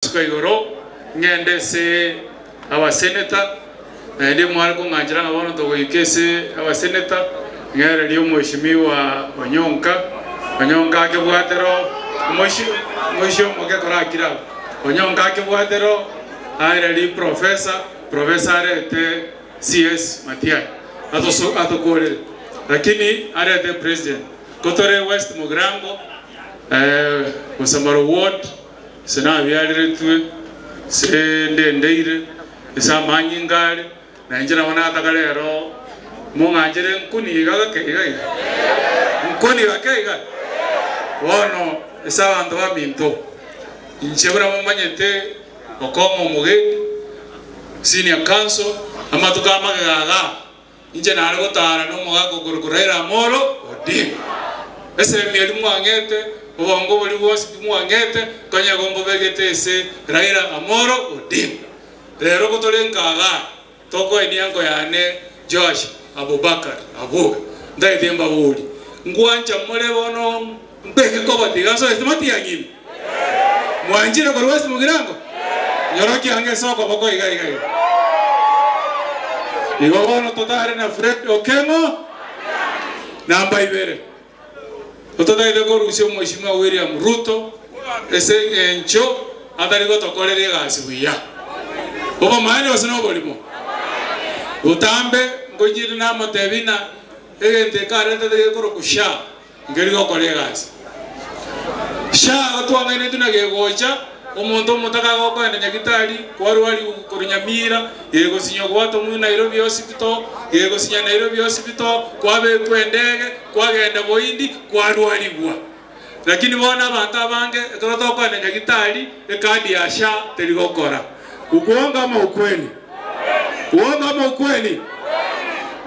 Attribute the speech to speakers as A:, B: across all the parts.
A: Gosuka igoro ng'ende ase abaseneta, naende mware kong'anchera ng'a bono togoika ase abaseneta, ng'ererie omweshimiwa Onyonka, Onyonka akebwatero omoisia omoisia omoke korakire abwo, Onyonka akebwatero aererie professor, professor arete CS Matiang'i atoso atokorere, lakini arete president. Ko tore West Mugirango, Bosamaro ward, Ase nabiareretwe, ase ndendeire, ase amanyinga are, na inche nabo nataka rero mong'anchere nkuni iga gake iga iga, nkuni gake iga. Bono ase abanto baminto, inche buna momanyete okong'a omogendi, senior counsel, amatuko amagega igaa, Inche nare gotaara nomogaka okorokwa Raila Amolo Odinga. Esemi eria mwang'ete, obongo boria bwonsi pi mwang'ete, konya igo mbobegete ase Raila Amolo Odinga. Rero gotore nka igaa, tokoe niango yane Joash Abubakar Abuga. Ntagete mbaborie, ngwancha more bono mbeke kobati iga nsoe timatiang'i ime? Mwanchire korwa ase mogirango? Nyorokia ange ase okoboko iga iga iga. Igo bono totare na Fred Okeng'o namba ibere. Totagete korusia omweshimiwa William Ruto ase eng'encho atari gotokorera egasi buya. Obomaene gose noborimo? Botambe nkoinyire namotebi ng'a egento eke aretete gekorokwa SHA. Nkeri gokora egasi. SHA gotwang'ainetwe na gegocha, omonto omotaka agokoenda nyagitari, kwarwarigwe korwa Nyamira, gegosinywa gwatomwa Nairobi Hospital, gegosinya Nairobi Hospital, kwabekwa endege, kwagenda Bohindi, kwarwarigwa. Lakini bono abanto abange ekero tokoenda nyagitari, ekadi ya SHA teri gokora. Ukwongo ama ukweli? Uongo ama ukweli?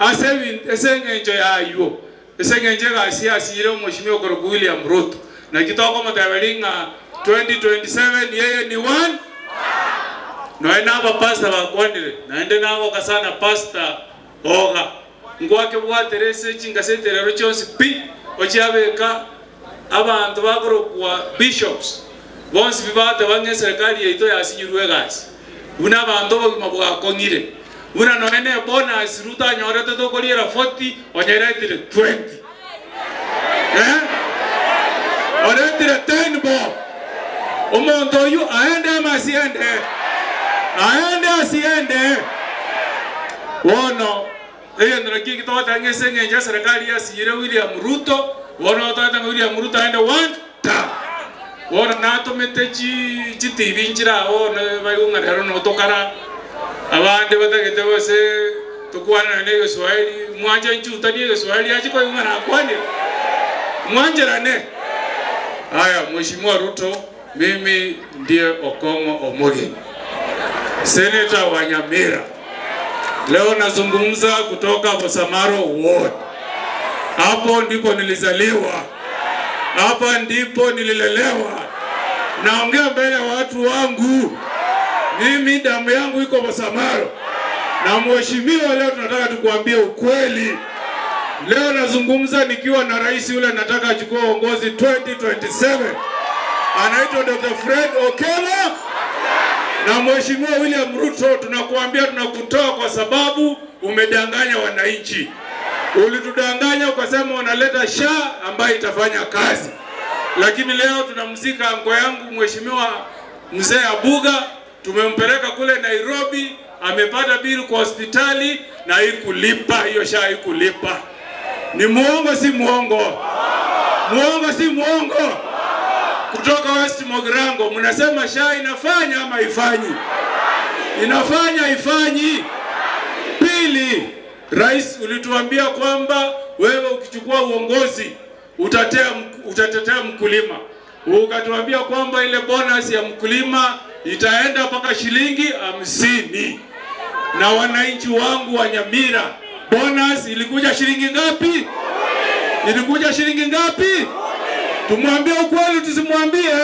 A: Ase ebinto ase eng'encho y'aywo. Ase engencho egasi yasiire omoshimiwa okorokwa William Ruto, naki tokomoteberia ng'a 2027 yeye ni one Nonya na abapastor bakwanire, naende nagoka sana Pastor Oga, ngwakebwatera ase chingaseti rero chionsi pi, ochiabeka abanto bakorokwa bishops bonsi pi bateba ng'a eserekari yaito yasinyirwe egasi, buna abanto obogima bwakong'ire, buna nonya ne bonus Ruto anyorete tokoriera 40 onyeretire 20 eh oretire 10 bob omonto oyio aende ama asiende aende asiende bono Egento nakio eki togoteba ng'a ase engencho eserekari yasinyire William Ruto, bono togoteba ng'a William Ruto aende one term. Bono natomete chi chitibi nchire aa bono baigwe ng'a rero notokara, abande batagete gose tokwane nonya na egeswahili, mwanche nchutanie egeswahili ache koigwa ng'a nakwanire, mwancherane. Aya Mheshimiwa Ruto, mimi ndiye Okong'o Omogeni. Senator wa Nyamira. Leo nazungumza kutoka Bosamaro Ward. Hapo ndipo nilizaliwa, hapa ndipo nililelewa. Naongea mbele ya watu wangu. Mimi damu yangu iko Bosamaro, na mheshimiwa, leo tunataka tukuambie ukweli. Leo nazungumza nikiwa na rais yule nataka achukue uongozi 2027 anaitwa Dr. Fred Okello na Mheshimiwa William Ruto, tunakuambia tunakutoa kwa sababu umedanganya wananchi. Ulitudanganya ukasema unaleta SHA ambayo itafanya kazi, lakini leo tunamzika anko yangu Mheshimiwa Mzee Abuga, tumempeleka kule Nairobi, amepata bili kwa hospitali na haikulipa hiyo SHA haikulipa. Ni muongo si muongo? Muongo si muongo? Kutoka West Mogirango mnasema SHA inafanya ama ifanyi? Inafanya ifanyi? Pili, Rais, ulituambia kwamba wewe ukichukua uongozi utatea, utatetea mkulima. Ukatuambia kwamba ile bonus ya mkulima itaenda mpaka shilingi 50. Na wananchi wangu wa Nyamira, bonus ilikuja shilingi ngapi? Ilikuja shilingi ngapi? Tumwambie ukweli tusimwambie?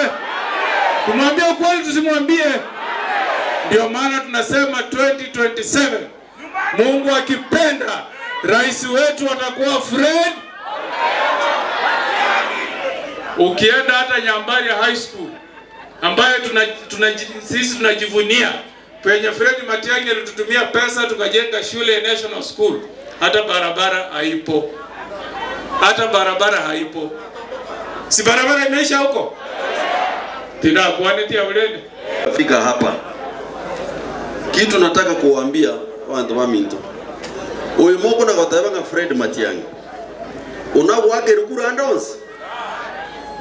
A: Tumwambie ukweli tusimwambie? Ndio maana tunasema 2027 Mungu akipenda, rais wetu atakuwa Fred. Ukienda hata Nyambaria High School ambayo tuna, tuna, sisi tunajivunia penye Fred Matiang'i alitutumia pesa tukajenga shule ya National School, hata barabara haipo, hata barabara haipo. Si barabara imeisha huko? Tinakuanetia ulende
B: Fika hapa kitu nataka kuwaambia bantu baminto uyu moko na goteba Fred Matiang'i unagwakera kura andonsi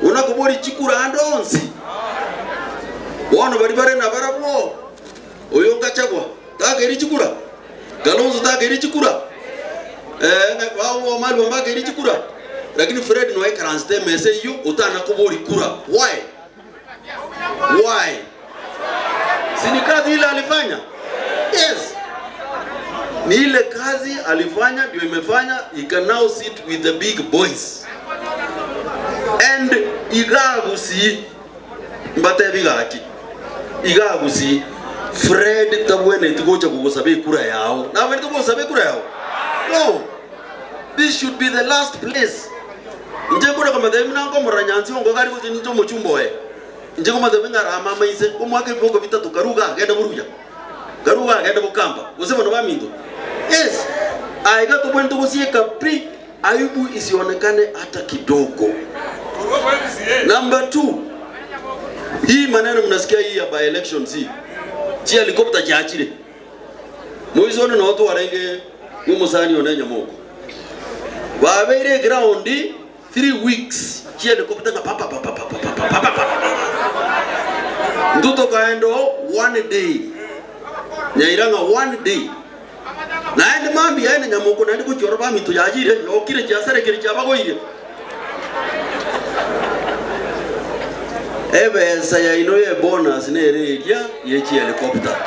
B: unakubori chikura andonsi bono bari bare na barabwo uyu ngachagwa takeri chikura Kalonzo takeri chikura eh wao mali wambakeri chikura lakini Fred no ekaranste mese yu utana kubori kura why why Si ni kazi ile alifanya? Yes. Ni ile kazi alifanya ndio imefanya he can now sit with the big boys. And igagusi mbatebi gaki. Igagusi Fred tabwene tugocha kugosabe kura yao. Na wewe tugosabe kura yao. No. This should be the last place. Nje kuna kama demi nango muranyanzi ngo gari kuti njo muchumbo eh nje komatebe ng'arama maise omwaka ebiboko bitatu karuga agende boruya karuga agende bokamba gose bono baminto yes aiga tobwene togosieka pi aibu isionekane hata kidogo. Number two, hii maneno mnasikia hii ya by elections hii chi helicopter chiachire moisone no twarenge ng'omosani one nyamoko babeire ground 3 weeks chi helicopter nga pa pa pa pa pa pa pa pa pa nduto kaendo one day nyairanga one day naende mambi aende nyamoko naende gochiora bamito yachire yokire chiasarekire chiabagoire ebesa yaino ye bonus nere eria yechi helicopter.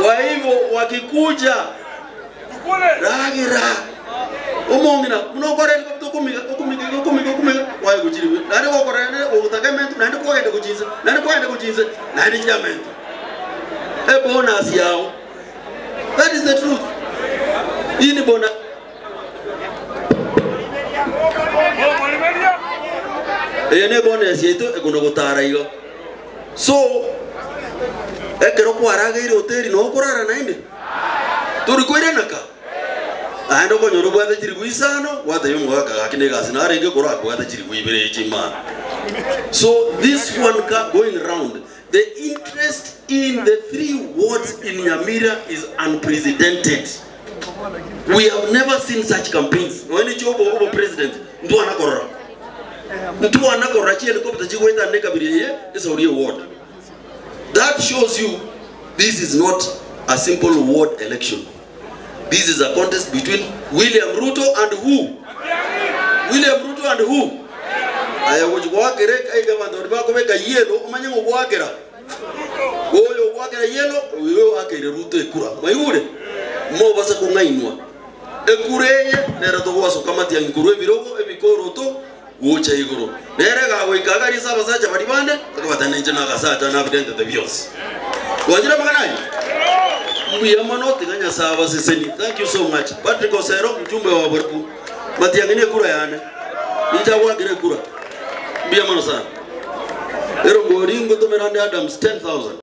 B: Kwa hivyo wakikuja ragira omong'ina munokora helicopter okumiga okumiga okumiga okumiga wae gochiri naende gokora ogotaka emento naende kwagenda gochinsa naende kwagenda gochinsa naende chiamento ebonus yao. That is the truth. Hii ni bonus. Eye ne bonus yaito ekono gotara igo. So ekero kwarageire hoteli no okorara naende tori koiranaka aende okonyora obwate chiribu isano gwatebia omogaka gaki na egasi narenge korwa akwate chiribu ibere chimana. So this one car going round, the interest in the three wards in Nyamira is unprecedented. We have never seen such campaigns. When chobo obo president, mtu anakorora. Mtu anakorora chi helicopter chigweta ndeka biriye is a real ward. That shows you this is not a simple ward election. This is a contest between William Ruto and who? William Ruto and who? Aya gochigwakere aiga bantu bari bakobeka yellow omanye ngogwakera. Oyo ogwakera yellow oyo akeire Ruto ekura. Maigure mo basa kung'ainwa. Ekura eye nere togwasoka Matiang'i korwa ebirogo ebikoroto gocha igoro. Nere gagoika gari ase abasacha bari bande akabatana inche na agasacha nabirentete bionsi. Gwachire amang'ana aywo? Mbuya mono tiga Nyasaye abaseseni. Thank you so much. Patrick Osero mjumbe wa Borabu. Matiang'i ne ekura yane. Ninche agwakire ekura. Mbuya mono sana. Ero ngori ngotomera ndi Adams 10,000.